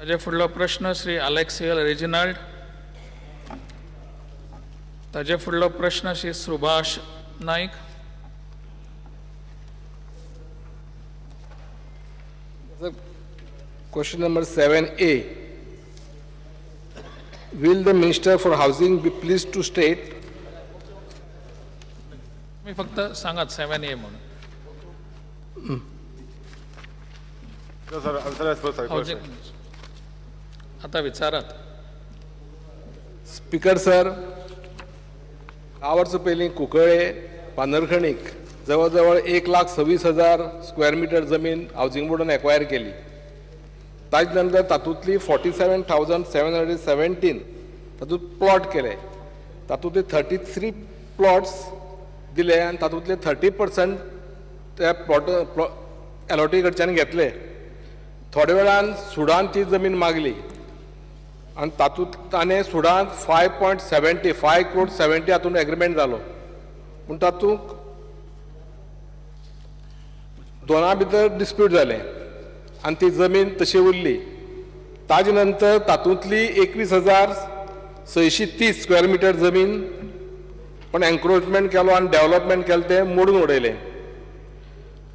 ताजे फुडलो प्रश्न श्री अलेक्सियल रेजिनाल्ड. ताजे फुडलो प्रश्न Shri Subhash Naik. Question number 7A. Will the Minister for Housing be pleased to state? मी फक्त सांगात 7A म्हणून. Sir, answer as per housing. आता विचारात. स्पीकर सर, 10 वर्सां पयलीं कुंकळे पानरखणीक जवळ जवळ 1,26,000 स्क्वेअर मिटर जमीन हावजींग बोर्डान एक्वायर केली. ताजे नंतर तातूंतली 47,717 तातूंत प्लॉट केले. तातूंतले 33 प्लॉट्स दिले आनी तातूंतले 30% त्या प्लॉट एलॉटी कडच्यान घेतले. थोड्या वेळान सुडान ती जमीन मागली आनी तातूंत ताणें सुडान 5.75 crore 70 हातूंत एग्रीमेंट जालो. पूण तातूंत दोना भितर डिस्प्यूट जालें आनी ती जमीन तशी उरली. ताजे नंतर तातूंतली 21,630 स्क्वेअर मिटर जमीन पण एन्क्रोचमेंट केलो आनी डेवलपमेंट केलें तें मोडून उडयलें.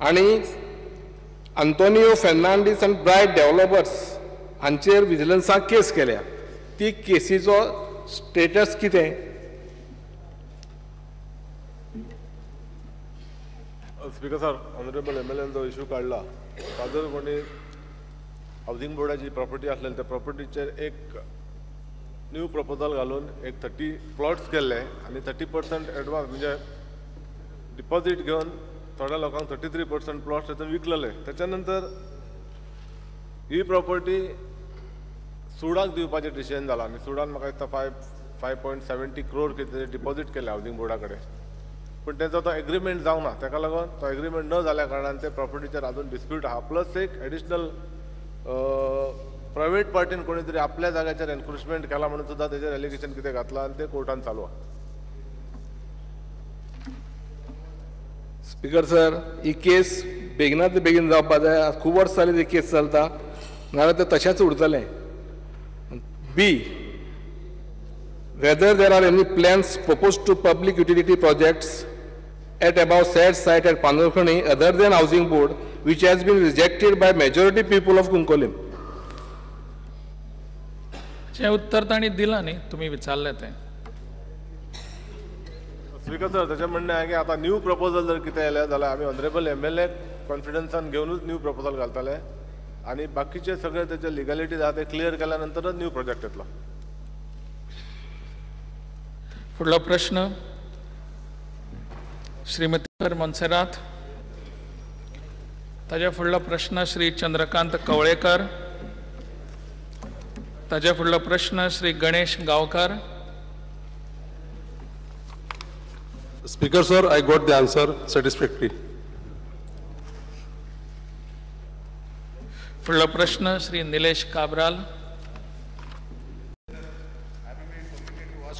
आनी आंतोनियो फेर्नांडीस आनी ब्रायट डेवलपर्स हांचेर विजिलन्सान केस केल्या. ती केसीचो स्टेटस कितें? स्पीकर सर, ऑनरेबल एमएलएन जो इशू काडला ताजो कोणी हावजींग बोर्डाची प्रॉपर्टी आसलेली त्या प्रॉपर्टीचेर एक न्यू प्रपोजल घालून एक 30 प्लॉट्स केल्ले आनी 30% एडवान्स म्हणजे डिपॉझीट घेवन थोड्या लोकांक 33% प्लॉट्स तातूंत विकलेले. त्याच्या नंतर ही प्रॉपर्टी सुडाक दिवपाचें डिसिजन जालां आनी सुडान म्हाका दिसता 5.70 crore कितें डिपॉझीट केलें हावजींग बोर्डा कडेन. पूण तेजो तो एग्रीमेंट जावंक ना, ताका लागून तो एग्रीमेंट न जाल्या कारणान ते प्रॉपर्टीचेर आजून डिस्प्यूट आहा. प्लस एक एडिशनल प्रायवेट पार्टीन कोणी तरी आपल्या जाग्याचेर एन्क्रोचमेंट केला म्हणून सुद्दां तेजेर एलिगेशन कितें घातलां आनी तें कोर्टान चालू आहा. स्पीकर सर, ही केस बेगिनात बेगीन जावपा जाय. खूब वर्सां जालीं ती केस चलता, नाजाल्यार तें तशेंच उरतलें. B, whether there are any plans proposed to public utility projects at above said site at Pandharkhani other than housing board, which has been rejected by majority people of Cuncolim. जें उत्तर तांणी दिलां न्ही तुमी विचारलें तें. स्पीकर सर, ताचें म्हणणें आहा की आतां न्यू प्रपोजल जर कितें येयलें जाल्यार आमी ऑनरेबल एमएलए कॉन्फिडन्सान घेवनूच न्यू प्रपोजल घालतले आनी बाकीचे सगळे तेचे लिगॅलिटीज आहा ते क्लियर केल्या नंतरच न्यू प्रोजेक्ट येतलो. फुडलो प्रश्न श्रीमती मोन्सेरात. ताज्या फुडलो प्रश्न श्री चंद्रकांत कवळेकर. ताज्या फुडलो प्रश्न Shri Ganesh Gaonkar. Speaker sir, I got the answer satisfactory. फुडलो प्रश्न Shri Nilesh Cabral.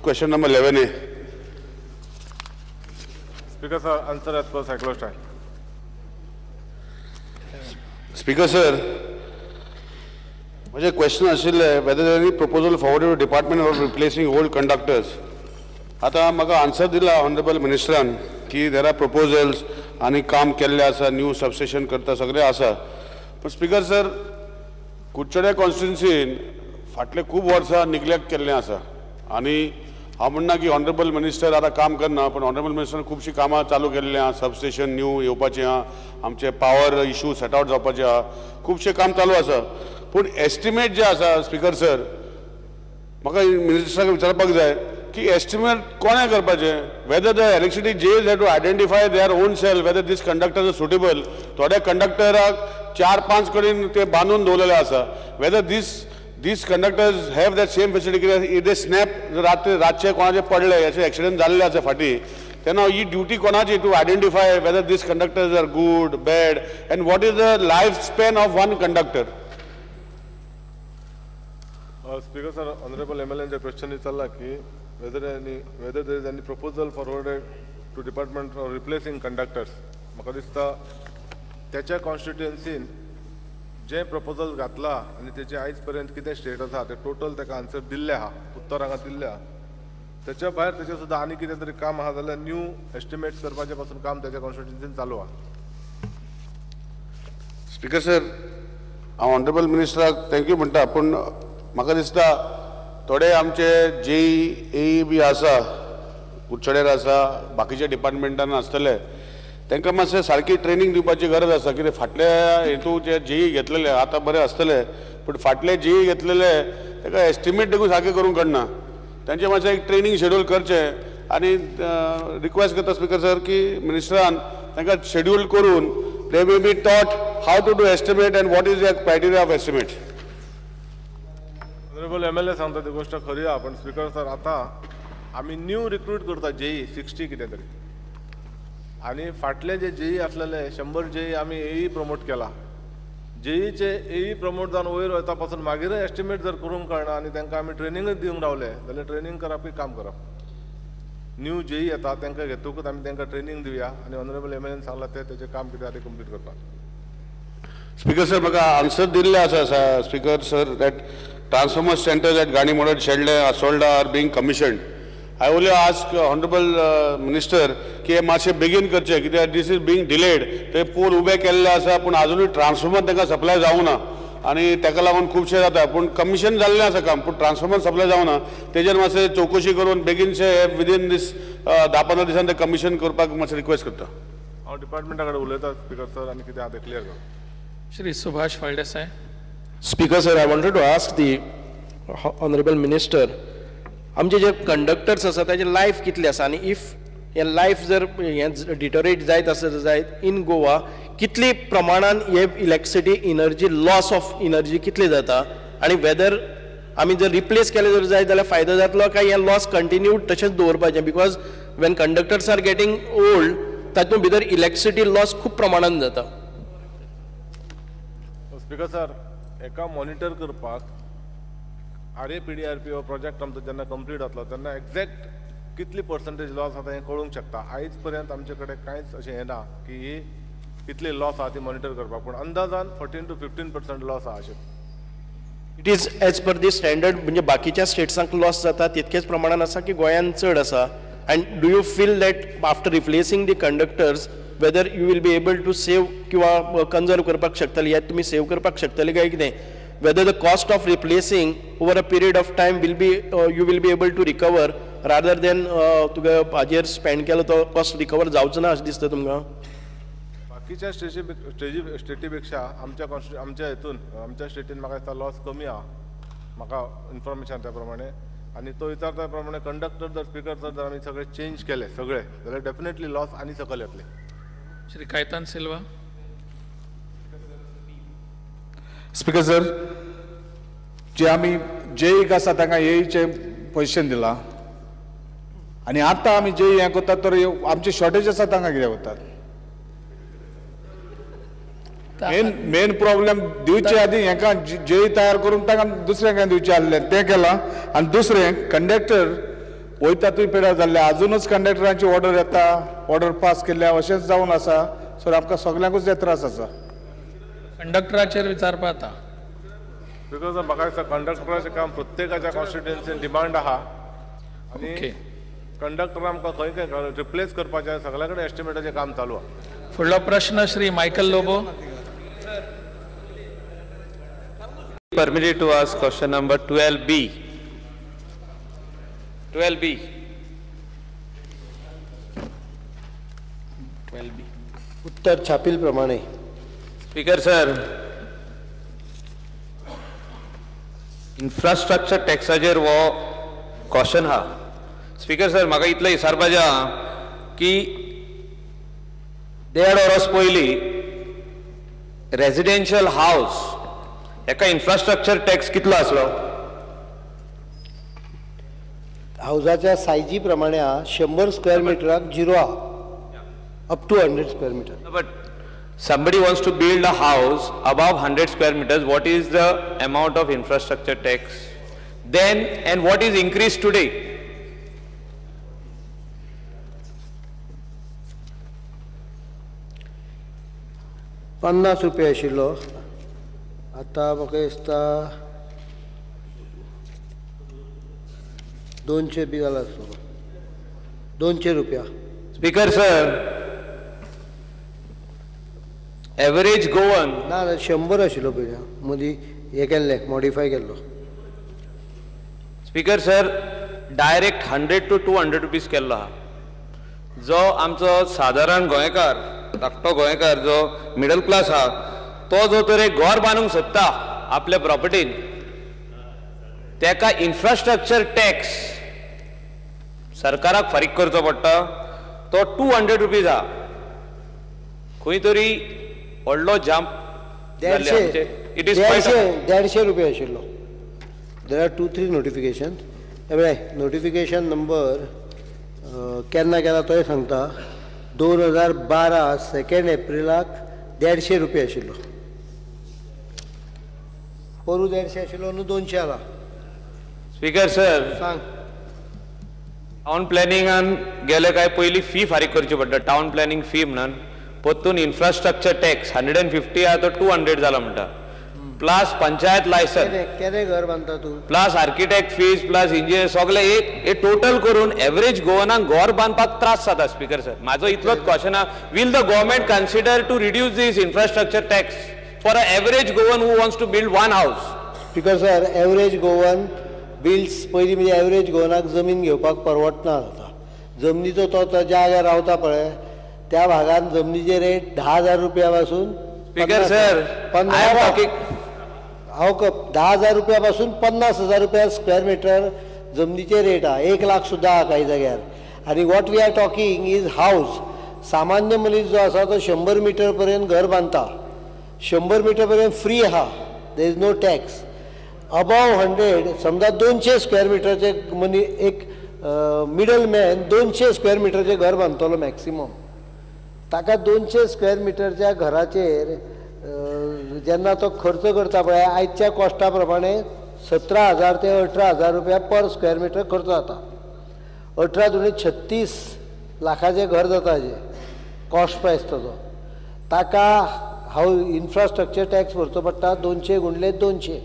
Question number 11A. Speaker sir, answer as per cyclostyle. Speaker sir, म्हजें क्वेश्चन आशिल्लें whether any proposal forwarded to department of replacing old conductors. आतां म्हाका answer दिला honourable मिनिस्टरान की there are proposals आनी काम केल्लें आसा, न्यू सबस्टेशन करता, सगळें आसा. पूण स्पीकर सर, कुडचड्या कॉन्स्टिट्युन्सीन फाटले खूब वर्सां निग्लेक्ट केल्लें आसा आनी हांव म्हणना की ऑनरेबल मिनिस्टर आतां काम करना, पूण ऑनरेबल मिनिस्टरान खुबशीं कामां चालू केल्लीं आहा. सबस्टेशन न्यू येवपाचें आहा, आमचे पावर इशू सेट आवट जावपाचे आहा, खुबशें काम चालू आसा. पूण एस्टिमेट जे आसा स्पीकर सर, म्हाका मिनिस्टराक विचारपाक जाय की एस्टिमेट कोणें करपाचें? Whether the electricity Gs have to identify their own self whether these conductors are suitable. थोड्या कंडक्टराक 4-5 कडेन ते बांदून दवरलेले आसा. Whether these conductors have that same facility, कित्याक if they snap, रातचे कोणाचे पडले, अशे एक्सिडंट जाल्ले आसा फाटीं, तेन्ना ही ड्युटी कोणाची to identify whether these conductors are good, bad and what is the life span of one conductor. Speaker sir, honourable एमएलएनचे question विचारला की whether there is any proposal forwarded to department for replacing conductors. म्हाका दिसता त्याच्या कॉन्स्टिट्युएन्सीन जें proposal घातला आनी तेजे आयज पर्यंत कितें स्टेट आसा तें टोटल ताका आन्सर दिल्लें आहा, उत्तर हांगा दिल्लें आहा. तेच्या भायर तेचें सुद्दां आनी कितें तरी काम आहा जाल्यार न्यू एस्टिमेट्स करपाचें पासून काम तेच्या कॉन्स्टिट्युएन्सीन चालू आहा. स्पीकर सर, हांव ऑनरेबल मिनिस्टराक thank you म्हणटा, पूण म्हाका दिसता थोडे आमचे जेई एई बी आसा, कुडचड्यार आसा, बाकीच्या डिपार्टमेंटान आसतले, तांकां मातशें सारकी ट्रेनींग दिवपाची गरज आसा. कितें फाटल्या हेतू जे जेई घेतलेले आतां बरें आसतले, पूण फाटले जेई घेतलेले ताका एस्टिमेट देखून सारकें करूंक कळना. तांचें मातशें एक ट्रेनींग शेड्यूल करचें आनी रिक्वेस्ट करता स्पीकर सर की मिनिस्टरान तांकां शेड्यूल करून they may be taught how to do estimate and what is the criteria of estimate. Honourable M L A सांगता ती गोश्ट खरी आहा, पण स्पीकर सर आतां आमी न्यू रिक्रूट करता जेई 60 कितें तरी, आनी फाटले जे जेई आसलेले 100 जेई आमी एई प्रमोट केला. जेईचे एई प्रमोट जावन वयर वता पासून मागीरय एस्टिमेट जर करूंक कळना आनी तांकां आमी ट्रेनिंगूच दिवंक रावले जाल्यार ट्रेनींग करप की काम करप. न्यू जेई येता तांकां घेतकूच आमी तांकां ट्रेनींग दिवया आनी ऑनरेबल एम एल एन सांगलां तें तेचें काम कितें आहा तें कंप्लीट करपाक. स्पीकर सर, म्हाका आन्सर दिल्लें आसा speaker sir that transformer centres at Ganimodal, Shelde, Assolda are being commissioned. I only ask honourable minister की हे मातशें बेगीन करचें, कित्याक this is being delayed. ते पोल उबे केल्ले आसा पूण आजुनूय ट्रान्सफॉर्मर तांकां सप्लाय जावना आनी ताका लागून खुबशें जाता. पूण कमिशन जाल्लें आसा काम, पूण ट्रान्सफॉर्मर सप्लाय जावना. तेजेर मातशें चवकशी करून बेगीनशें विदीन दीस 10-15 दिसान तें कमिशन करपाक मातशें रिक्वेस्ट करता. हांव डिपार्टमेंटा कडेन उलयता स्पीकर सर आनी कितें आहा तें क्लियर कर. Shri Subhash Phaldesai. Speaker sir, I wanted to ask the honourable minister, आमचे जे कंडक्टर्स आसा ताजे लायफ कितले आसा आनी if हे लायफ जर हें डिटोरेट जायत आसत जायत इन गोवा कितली प्रमाणान हे electricity energy loss of energy कितली जाता आनी वेदर आमी जर रिप्लेस केले जर जायत जाल्यार फायदो जातलो काय हें लॉस कंटिन्यू तशेंच दवरपाचें? Because when conductors are getting old तातूंत भितर इलेक्ट्रिसिटी लॉस खूब प्रमाणान जाता. स्पीकर सर, एका मॉनिटर करपाक RAPDRP हो प्रोजेक्ट आमचो जेन्ना कंप्लीट जातलो तेन्ना एग्जॅक्ट कितली पर्संटेज लॉस जाता हें कळूंक शकता. आयज पर्यंत आमचे कडेन कांयच अशें हें ना की ही कितली लॉस आहा ती मॉनिटर करपाक, पूण अंदाजान 14 to 15% loss आहा अशें. It is as per the standard, म्हणजे बाकीच्या स्टेट्सांक लॉस जाता तितकेच प्रमाणान आसा की गोंयान चड आसा. And do you feel that after replacing the conductors whether you will be able to save किंवा कन्जर्व करपाक शकतले, या तुमी सेव करपाक शकतले काय कितें? Whether the cost of replacing over a period of time will be you will be able to recover rather than तुका हाजेर स्पेंड केलो तो कॉस्ट रिकवर जावचो ना अशें दिसता तुमकां? बाकीच्या स्टेटी पेक्षा आमच्या आमच्या हितून आमच्या स्टेटीन म्हाका दिसता लॉस कमी आहा, म्हाका इन्फॉर्मेशन त्या प्रमाणे. आनी तो विचारता त्या प्रमाणे कंडक्टर जर स्पीकर जर आमी सगळे चेंज केले सगळे जाल्यार डेफिनेटली लॉस आनी सकयल येतले. श्री कायतान सिल्वा. स्पीकर सर, जे आमी जेईक आसा तांकां एईचें पोजिशन दिलां आनी आतां आमी जेई हें करतात तर आमची शॉर्टेज आसा तांकां कित्याक वतात? मेन मेन प्रॉब्लेम दिवचे आदी हेका जेई तयार करून तांकां दुसऱ्यांक दिवचें आहलें तें केलां. आनी दुसरें कंडक्टर वयता थंय पेड्यार जाल्ले, आजुनूच कंडक्टरांची ऑर्डर येता, ऑर्डर पास केल्ल्या अशेंच जावन आसा. सो आमकां सगल्यांकूच ते त्रास आसा. कंडक्टराचेर विचारपा आतां because म्हाका दिसता कंडक्टराचें काम प्रत्येकाच्या कॉन्स्टिट्युएन्सीन डिमांड आहा आनी कंडक्टर आमकां खंय खंय रिप्लेस करपाचें सगल्या कडेन एस्टिमेटाचें काम चालू आहा. फुडलो प्रश्न Shri Michael Lobo. Permitted to ask question number 12B. 12B. 12B. उत्तर छापील प्रमाणे. स्पीकर सर, इन्फ्रास्ट्रक्चर टॅक्साचेर हो क्वेश्चन हा. स्पीकर सर, म्हाका इतलें विचारपाचें आहा की 1.5 वर्स पयलीं रेजिडेन्शियल हावस एका इन्फ्रास्ट्रक्चर टॅक्स कितलो आसलो? हावजाच्या सायजी प्रमाणे 100 स्क्वेअर मिटराक 0 आहा, up to 100 square metre. But somebody wants to build a house above 100 square meters, what is the amount of infrastructure tax then and what is increased today? 50 रुपये आशिल्लो आतां म्हाका दिसता 200 बी जाला आसतलो, 200 रुपया. स्पीकर सर, एवरेज गोवन ना 100 आशिल्लो पयलीं, मदीं हें केल्लें, मॉडिफाय केल्लो. Speaker sir, direct 100 to 200 rupees केल्लो आहा. जो आमचो सादारण गोंयकार, धाकटो गोंयकार जो मिडल क्लास आहा, तो जो तर एक घर बांदूंक सोदता आपल्या प्रॉपर्टीन, तेका इन्फ्रास्ट्रक्चर टॅक्स सरकाराक फारीक करचो पडटा, तो 200 रुपीज आहा. खंय तरी व्हडलो जंप. 150 रुपया आशिल्लो. There are 2-3 notification. पळय नोटिफिकेशन नंबर केन्ना केला तोय सांगता. 2012 2 एप्रिलाक 150 रुपया आशिल्लो, पोरू 150 आशिल्लो, न्हू 200 आला. स्पीकर सर, सांग. टावन प्लॅनिंगान गेले काय पयलीं फी फारीक करची पडटा, टावन प्लॅनिंग फी म्हणून. परतून इन्फ्रास्ट्रक्चर टॅक्स 150 आहा तो 200 जाला म्हणटा, प्लस पंचायत लायसन, केदे घर बांदता तूं, plus architect fees, plus engineer, सगळे एक टोटल करून एवरेज गोवनाक घर बांदपाक त्रास जाता. स्पीकर सर, म्हाजो इतलोच क्वेश्चन आहा, will the government consider to reduce this infrastructure tax for a average Goan who wants to build one house? Speaker sir, average Goan builds पयलीं म्हणजे एवरेज गोवनाक जमीन घेवपाक परवडना जाता. जमनीचो तो ज्या जाग्यार रावता पळय त्या भागान जमनीचे रेट 10,000 रुपया पासून. स्पीकर सर, हांव 10,000 रुपया पासून 50,000 रुपया स्क्वेअर मिटर जमनीचे रेट आहा, 1 लाख सुद्दां आहा कांय जाग्यार. आनी what we are talking is house. सामान्य मनीस जो आसा तो 100 मिटर पर्यंत घर बांदता, 100 मिटर पर्यंत फ्री आहा, there is no tax. Above 100 समजा 200 स्क्वेअर मिटरचे मनी एक मिडल मॅन 200 स्क्वेअर मिटरचें घर बांदतलो मॅक्सिमम, ताका 200 स्क्वेअर मिटरच्या घराचेर जेन्ना तो खर्च करता पळय, आयच्या कॉस्टा प्रमाणे 17,000 ते 18,000 रुपया पर स्क्वेअर मिटर खर्च जाता. 18 दुणे 36 लाखाचें घर जाता हाजें कॉस्ट प्रायस ताजो. ताका हांव इन्फ्रास्ट्रक्चर टॅक्स भरचो पडटा 200 गुणले 200,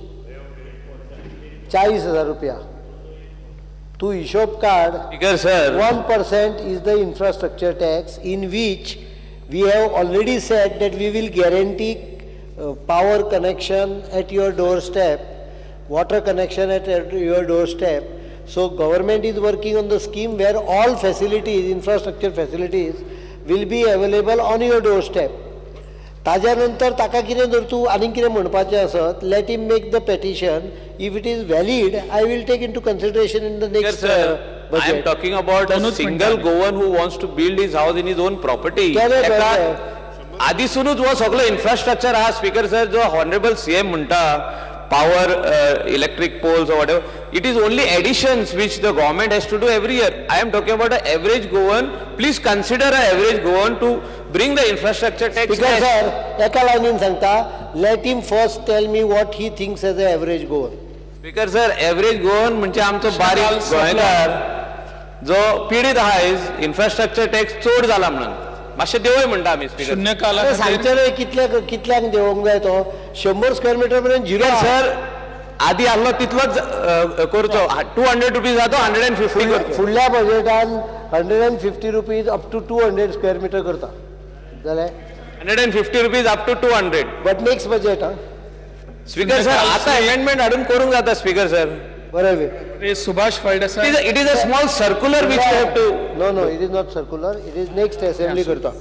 40,000 रुपया. तूं हिशोब काड. Speaker sir, 1% is the infrastructure tax in which we have already said that we will guarantee power connection at your doorstep, water connection at your doorstep. So government is working on the scheme where all facilities, infrastructure facilities will be available on your doorstep. ताज्या नंतर ताका कितें जर तूं आनीक कितें म्हणपाचें आसत, let him make the petition. If it is valid, I will take into consideration in the next budget. I am talking about a single Goan who wants to build his house in his own property. आदिसूनच हो सगळो infrastructure आहा. Speaker sir, जो honourable CM म्हणटा power, electric poles or whatever, it is only additions which the government has to do every year. I am talking about an average Goan. Please consider an average Goan to bring the infrastructure tax. Speaker sir, एका लायनीन सांगता, let him first tell me what he thinks as an average Goan. Speaker sir, average Goan म्हणजे आमचो बारीक गोंयकार जो पिडीत आहा, इन्फ्रास्ट्रक्चर टॅक्स चड जाला म्हणून मातशें देवय म्हणटा आमी. स्पीकर सांगचें न्हय कितल्यांक देंवोंक जाय तो, 100 स्क्वेअर मिटर पर्यंत झिरो. सर, आदी आहलो तितलोच करचो, 200 रुपीज आहा तो 150 करचो. फुडल्या बजेटान 150 rupees up to 200 square metre करता जाल्यार 150 rupees up to 200, but next budget. हा स्पीकर सर, आतां अमेंडमेंट हाडून करूंक जाता. स्पीकर सर, बरें. Subhash Phaldesai. It is a small circular which you have to. No, no, it is not circular, it is next assembly करता.